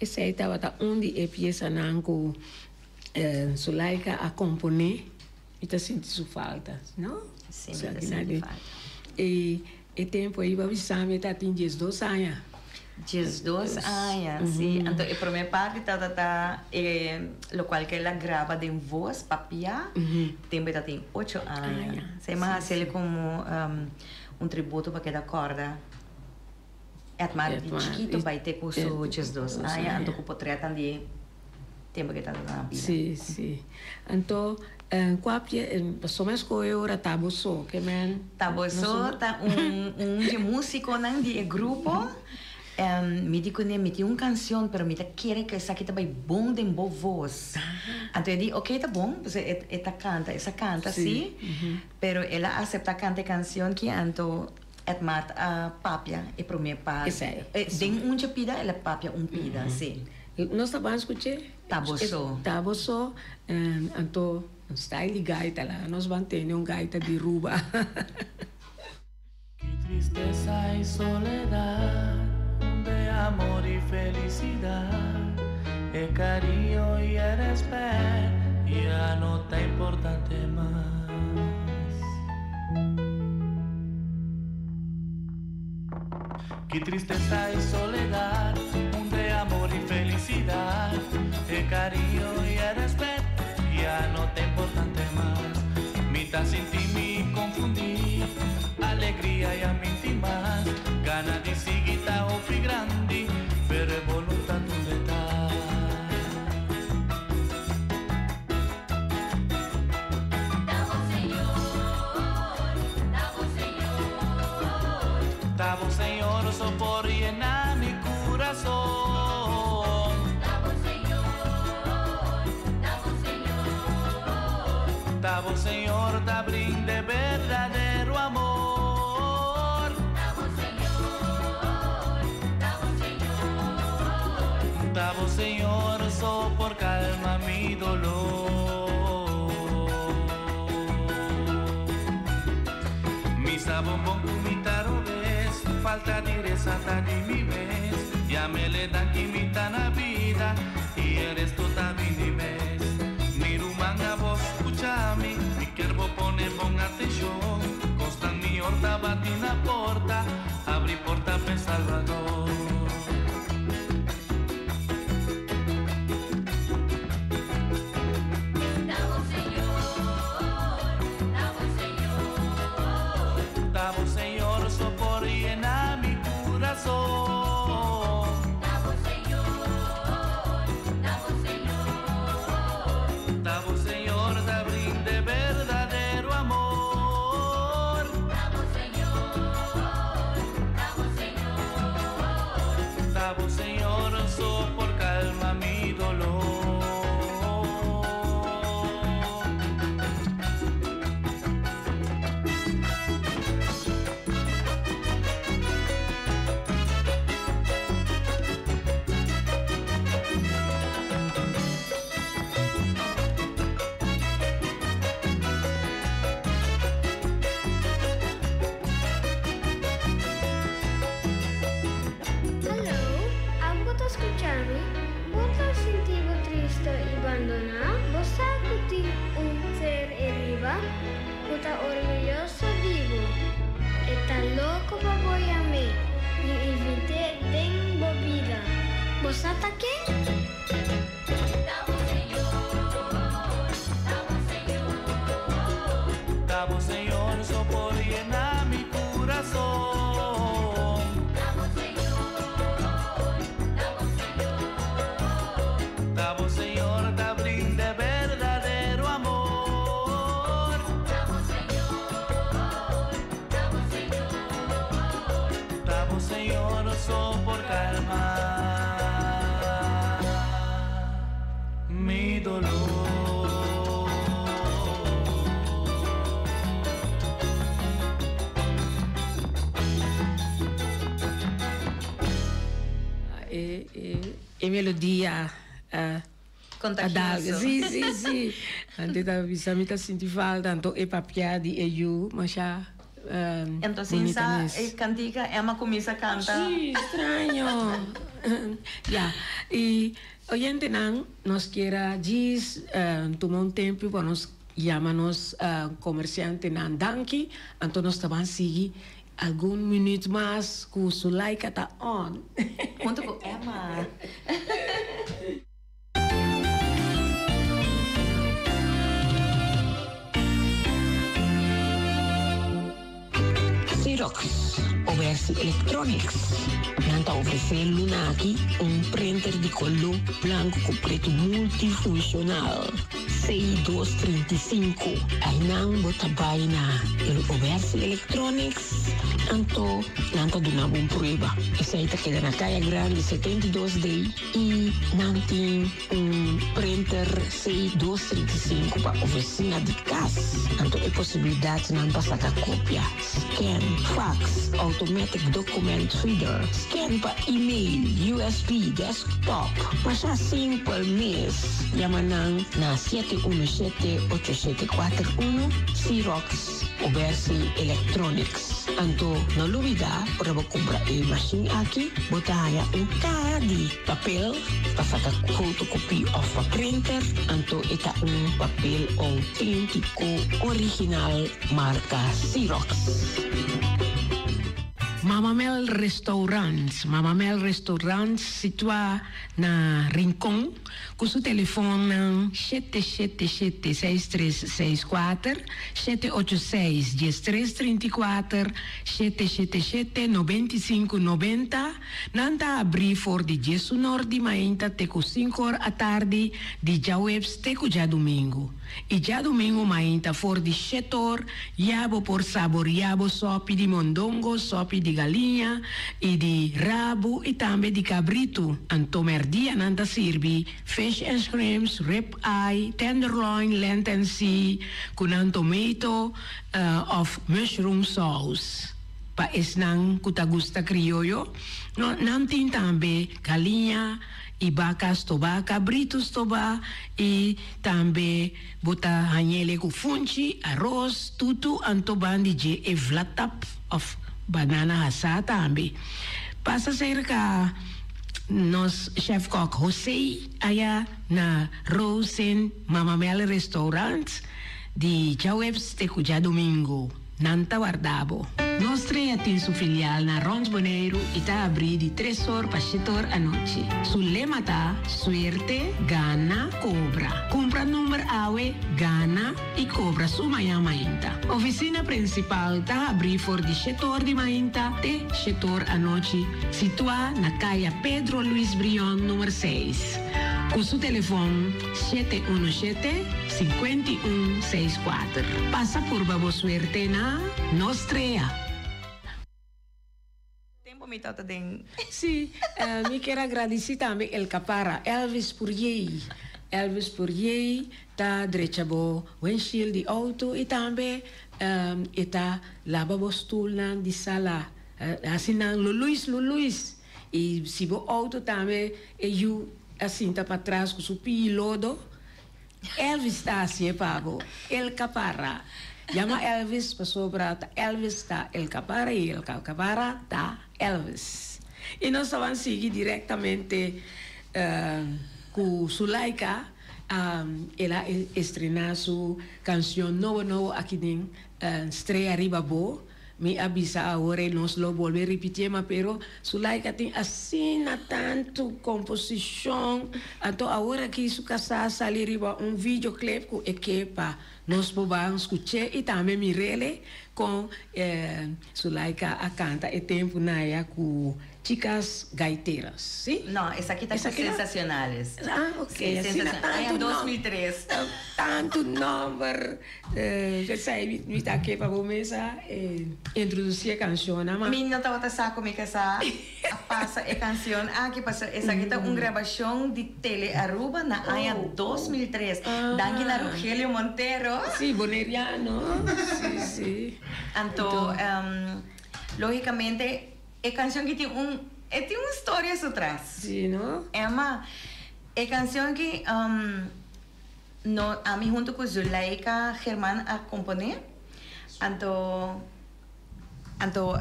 Esei tabata un di e piesanan ku Zulaika a komponé. Mi ta sinti su falta, no? Sí, mi ta sinti falta. E e tempu ei bo a bisa mi e ta tin diesdos aña. 12 aña, sí. Anto e promé parti tabata ta e lokual ku el a graba den vos, papiá, tempu e ta tin ocho aña. Esei mi a hasiel komo un tributo pa keda kòrda Edmar di chikitu bai te ku su 12 aña, anto ku potretnan di tempu ku e tabata na bida. Sí, sí. Anto kua pie, pasobra mi a skohe ora Tabo So, ke men. Tabo So ta un un dje musikonan di e grupo. Mi di kuné mi tin un kansion pero mi ta kere ku esaki ta bai bon den bo vos. Anto e di oke ta bon, pasobra e e ta kanta, e sa kanta si, pero el a aseptá kanta e kansion ki anto Edmart a papia e promé parti. Den un dje pida el a papia un pida, si. Nos ta ban skuch'é. Tabo So. Tabo So, anto style di gaita la. Nos ban tene un gaita di Ruba. Ki tristesa y soledad, de amor y felicidad, e cariño y e respet ya no ta importante mas. Ki tristesa y soledad, un de amor y felicidad, e cariño y e respet ya no ta importante mas. Mi ta sinti mi confundí, alegria ya minti mas, gana di sigui ta hopi grandi, pero e voluntad unda e ta? Ta bo Señor so por yena mi curason. Ta bo Señor, ta bo Señor. Ta bo Señor ta brinde berdadero amor. Ta bo Señor, ta bo Señor. Ta bo Señor so por calma mi dolor. Mi sa bon bon cu mi ta robes, falta di reza ta di mi mes. Ya me le dan ki mi ta na bida y e resto ta bin di mes. Mi ruman a bo scucha mi, mi kier bo pone bon atencion. Cosnan mihor ta bati na porta, abri porta p'e Salvador. Ta bo Señor so por yena mi curason. Ta bo Señor, ta bo Señor. Ta bo Señor ta brinde berdadero amor. Ta bo Señor, ta bo Señor. Ta bo Señor so por calma mi dolor. Hallo, abo ku ta skucha mi? Bo ta sinti bo tristu i bandoná? Bo sa ku tin un ser eriba ku ta orguyoso di bo. E ta loko pa bo yam'é i invit'é den bo bida. Bo sa ta ken? Ta bo Señor so por yena mi curason. Ta bo Señor ta brinde berdadero amor. Ta bo Señor so por calma mi dolor. E e e melodia a a dal. Contagioso. Sí, sí, sí. Anto ta bisa mi ta sinti falta anto e papia di e yu masha Entonces bunita sa mes. e cantica Emma cuminsa canta. Sí, straño. Ya, y oyentenan, nos kier a djis tuma un tempu pa nos yama nos comerciantenan danki, anto nos ta ban sigui algun minuut mas cu Sulaika ta on. Hunto cu Emma. Xerox, Obersi Electronics, nan ta ofresé luna aki un printer di koló blanku ku pretu multifunshonal C235. Einan bo ta bai na el Obersi Electronics, anto nan ta duna bo un prueba. Esei ta keda na Kaya Grandi 72 D. I nan tin un printer C 235 pa oficina di cas. Anto e posibilidadnan pa saca copia, scan, fax, automatic document reader, scan pa email, USB, desktop. Masha simpel mes. Yama nan na 717 8741, Xerox Obersi Electronics. Anto no lubida ora bo kumpra e mashin aki bo ta haña un kaha di papel pa saka fotokopie òf pa printer, anto e ta un papel outéntiko original marka Xerox. Mama Mel Restaurant, Mama Mel Restaurant situá na Rincon. Ku su telefonnan 777 6364, 786 1334, 777 95 90, nan ta abrí for di diesunor di mainta te ku sinkor atardi di djaweps te ku djadumingu. I djadumingu mainta for di shetor ya bo por saboriá bo sòpi di mondongo, sòpi di galiña i di rabu i tambe di kabritu. Anto mèrdia nan ta sirbi fish and shrimps, rib eye, tenderloin, land and sea ku nan tomato òf mushroom sauce. Pa esnan ku ta gusta krioyo, nan tin tambe galiña i baka stobá, kabritu stobá i tambe bo ta hañ'ele ku funchi, aros, tutu, anto ban di dje e vlatap òf banana hasá tambe. Pasa serka nos chef kòk José aya na Rosen Mama Mel Restaurant di djaweps te ku djadumingu. Nan ta warda bo. Nos Trea tin su filial na Rond Boneiru i ta abrí di tres or pa shete or anochi. Su lema ta, Suerte, gana, kobra. Kumpra number awe, gana i kobra su mañan mainta. Ofisina prinsipal ta habrí for di shete or di mainta te shete or anochi, situá na Kaya Pedro Luis Brion number seis. Ku su telefon. 717 51 64. Pasa purba bo suerte na Nos Trea. Tempo mi tabata den. Sí, mi kier a gradici tambe El Capara, Elvis Purjey. Elvis Purjey ta drecha bo windshield di auto y tambe e ta laba bo stoelnan di sala. Haci nan luluis luluis. Y si bo auto tambe e yu a sinta patras cu su pii lodo, Elvis ta hacié pa bo. El Capara. Yama Elvis pasobra ta Elvis ta El Capara y El Capara ta Elvis. Y nos ta ban sigui directamente cu Sulaika. El a estrena su cancion nobo nobo aki den Strea Riba Bo. Mi a bisa awor e nos lo bolbe ripitié ma pero Sulaika tin asina tantu komposishon anto awor aki su kasá a sali riba un videoclip ku e ke pa nos por ban skuch'é i tambe mir'é kon Sulaika a kanta e tempu naya ku Chicas Gaiteras, si? No, esaki ta cu Sensacionales. Ah, ok. Si, Sensacionales. Aña 2003. Tantu nomber. P'esei mi ta ke pa bo mesa introduci e cancionnan, ma. Mi no tabata sa cu mi casa a pasa e cancion aki, pasobra esaki ta un grabacion di Tele Aruba na aña 2003. Danki na Rogelio Montero. Si, boneriano. Si, si. Anto, logicamente. E cancion ki tin un e tin un storia su tras. Si no? Emma, e cancion ki no ami hunto cu Zuleika German a compone, anto Anto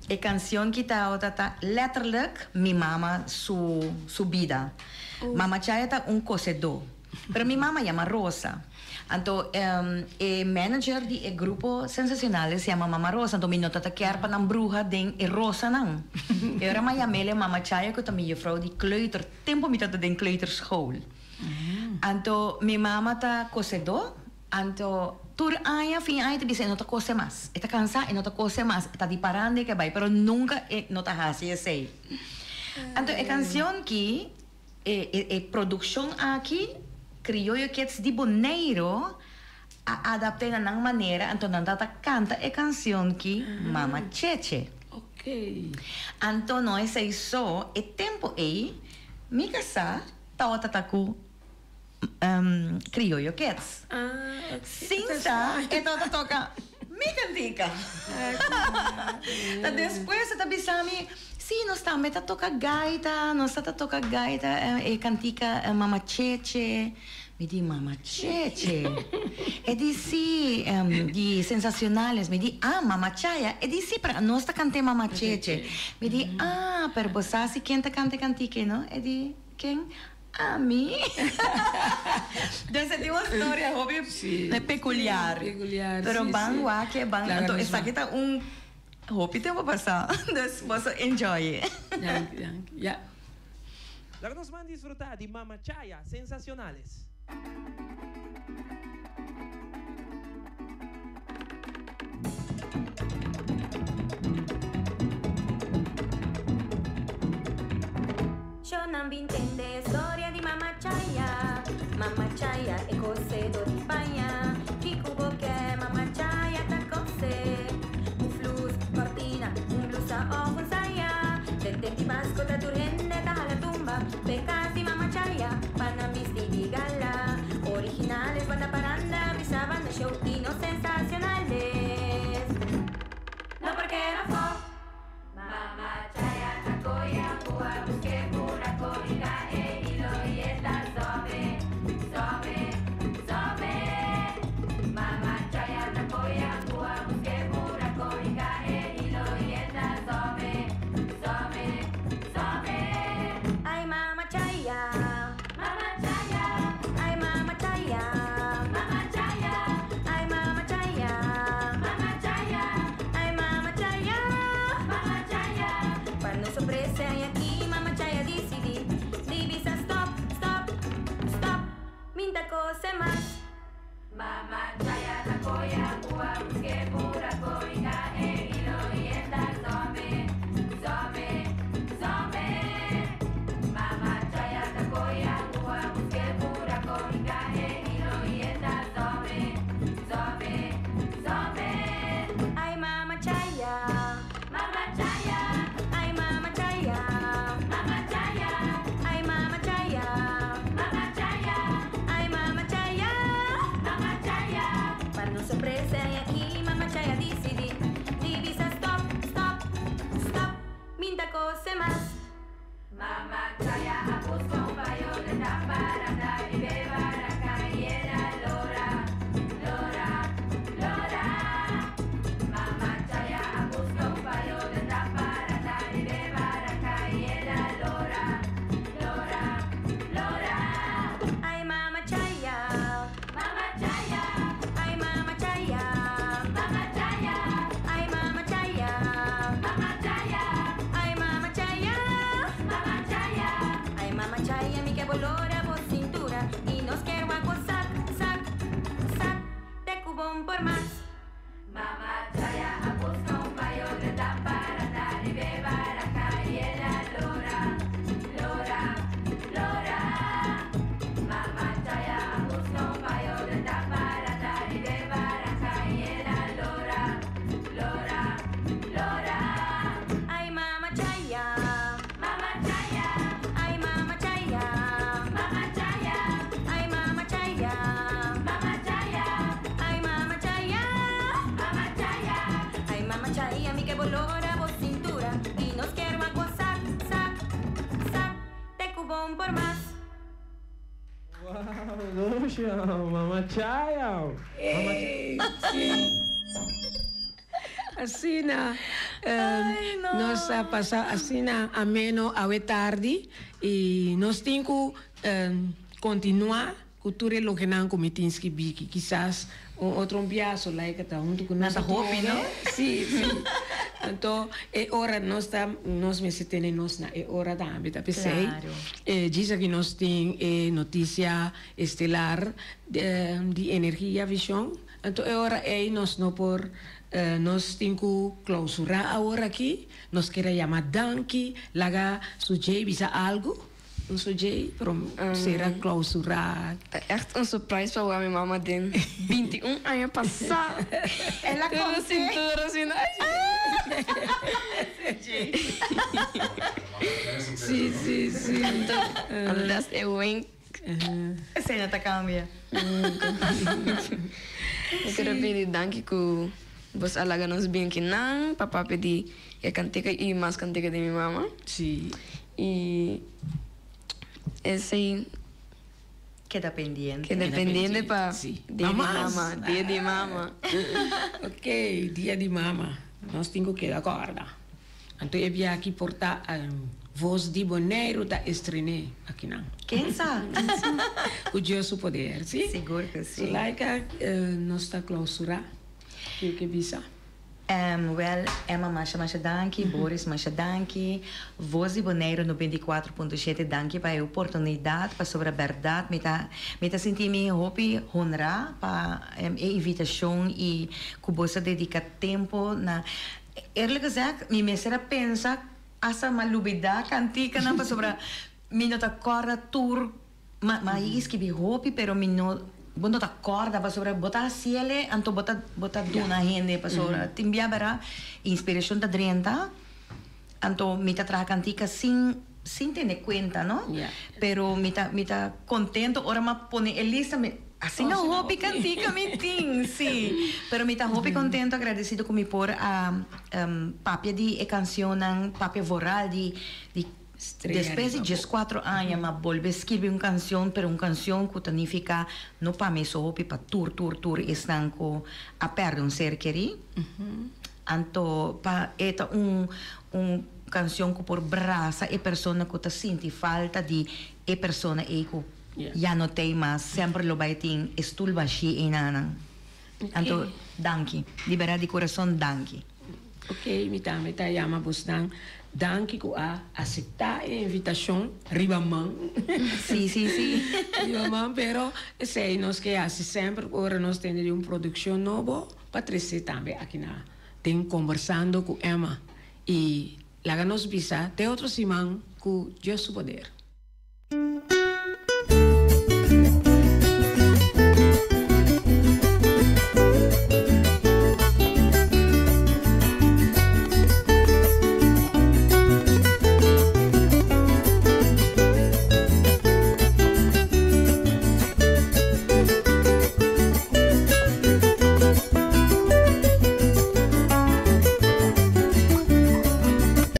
e cancion ki ta ota ta letterlijk mi mama su su bida. Mama Chaya ta un cosedó. Pero mi mama yama Rosa. Anto e manager di e grupo Sensacionales yama Mama Rosa. Anto mi no ta ta kier pa nan bruha den e rosanan. E ora mi a yam'el e Mama Chaya cu ta mi juffrouw di kleuter tempo mi ta ta den kleuterschool. Anto mi mama ta cosedó. Anto tur aña fin aña ta bisa e no ta kose mas. E ta kansa e no ta kose mas. E ta di paranda e ke bai pero nunka e no ta hasi esei. Anto e kansion ki e e produkshon aki Krioyo Kids di Boneiru a adapt'é na nan manera anto nan ta ta kanta e kansion ki Mama Cheche. Anto no esei so e tempu ei mi kasá tawata ta ku Krioyo Kids. Sin sa e tabata toka mi kantika. Ta despues e ta bisa mi, si nos tambe ta toka gaita, nos ta ta toka gaita e kantika Mama Cheche. Mi di Mama Cheche? E di si, di Sensacionales. Mi di ah Mama Chaya? E di si pero nos ta kant'é Mama Cheche. Mi di ah pero bo sa si ken ta kanta e kantika ei no? E di ken? Ami. Dus e tin un storia hopi peculiar. Pero ban wak e ban anto esaki ta un hopi tempo pasa. Dus boso enjoy e. Danki danki ya. Laga nos ban disfruta di Mama Chaya Sensacionales. Shonan bin tende storia di Mama Chaya Mama Chaya e kosedo di paña Kiko bo ke Mama Chaya ta kose Un flus, kortina, un blusa of un saya Den temp di Pasko ta tur hende ta hala tumba P'e kas di Mama Chaya pa nan bisti di gala Originales banda paranda bisa banda show y no sensacionales No porque no fo Mama Chaya ta koya bua buske pura korika e hilo i e ta sobe, sobe, sobe. Mama Chaya ta koya bua buske pura korika e hilo i e ta sobe, sobe, sobe. Ai Mama Chaya, Mama Chaya, ai Mama Chaya, Mama Chaya, ai Mama Chaya, Mama Chaya, ai Mama Chaya, Mama Chaya. Pa no sorpresa y aki Mama Chaya disidí di bisa stop, stop, stop, mi n'ta kose mas. Mama Chaya ta koya kua buske pura korika e hilo i e ta some, some, some. Mama Chaya ta koya kua buske pura korika e hilo i e ta some, some, some. Ai Mama Chaya, Mama Chaya, ai Mama Chaya, Mama Chaya, ai Mama Chaya, Mama Chaya, ai Mama Chaya, Mama Chaya. Pa nos sorpresa y aki Mama Chaya disidí di bisa stop, stop, stop, mi n'ta kose mas. Mama Chaya a buska un payo den taparanda riba e baraka i el a lora, lora, lora. Mama Chaya a buska un payo den taparanda riba e baraka i el a lora, lora, lora. Ai Mama Chaya, Mama Chaya, ai Mama Chaya, Mama Chaya, ai Mama Chaya, Mama Chaya, ai Mama Chaya, Mama Chaya, ai Mama Chaya, mi ke bo lora bo sintura i nos kier wak bo sak, sak, sak, te ku bon por mas. Mama Chaya a buska un payo den taparanda riba e baraka i el a lora, lora, lora. Mama Chaya a buska un payo den taparanda riba e baraka i el a lora, lora, lora. Ai Mama Chaya, Mama Chaya, ai Mama Chaya, Mama Chaya, ai Mama Chaya, Mama Chaya, ai Mama Chaya, Mama Chaya, ai Mama Chaya, mi ke bo lora bo sintura i nos kier wak bo sak, sak, sak, te ku bon por mas. Wow, Lucia, Mama Chaya. Mama Ey, sí. Asina nos a pasa asina ameno awe tardi y nos tin cu continua cu tur e lokenan cu mi tin skibi ki kisas un otro un biaso like ta hunto cu nos Nan ta hopi no? Si si anto e ora nos ta nos mester tene nos na e ora tambe ta pesey djis aki nos tin e noticia estelar di Energia Vision. Anto e ora ei nos no por, nos tin ku klausurá awor aki. Nos kier a yama danki, laga Sujay bisa algu. Un Sujay, pero sera klausurá. Ta ègt un surprise pa wak mi mama den 21 aña pasá. El a Tur konté. sintura asina. Sí, sí, sí. Anto, anto das e wenk. Esei no ta cambia. Mi quiero pidi danki cu bos a laga nos bien kinan pa papia di e cantica y mas cantica di mi mama. Sí. Y esei. Keda pendiente. Keda pendiente pa dia di mama. Dia di mama. Ok, dia di mama. Nos tin cu keda corda. Anto e bia aki por ta Voz di Boneiru ta estrené akinan. Ken sa? Ku Dios su poder, si? Sigur ku si. Zulaika, nos ta klausurá. Ke ke bisa? Wèl, Emma masha masha danki, Boris masha danki, Voz di Boneiru 94.7 danki pa e oportunidat pasobra bèrdat mi ta mi ta sinti mi hopi honrá pa e invitashon i ku bo sa dediká tempu na Eerlijk gezegd, mi mester a pensa hasta m'a lubida kantikanan pasobra mi no ta kòrda tur, m'a m'a yega skibi hopi pero mi no, bo no ta kòrda pasobra bo ta hasiel anto bo ta bo ta duna hende pasobra tin bia bera inspirashon ta drenta anto mi ta traha kantika sin sin tene kuenta no pero mi ta mi ta kontento ora m'a pone e lista mi asina hopi kantika mi tin si pero mi ta hopi kontento agradesido ku mi por a papia di e kansionnan papia voral di di despues di dieskuatro aña m'a bolbe skirbi un kansion pero un kansion ku ta nifiká no pa mi so hopi pa tur tur tur esnan ku a pèrdè un ser kerí anto pa e ta un un Cancion cu por brasa e persona cu ta sinti falta di e persona ey cu ya no t'ey mas, semper lo bay tin e stoel bashi eynanan. Anto, danki. Di berdad di curason, danki. Ok, mi tambe ta yama bosnan danki cu a acepta e invitacion riba man. Si, si, si. Riba man, pero esey nos ke haci semper ora nos tende di un produccion nobo pa trece tambe aki na den Conversando cu Emma. I laga nos bisa te otro siman ku Dios su poder.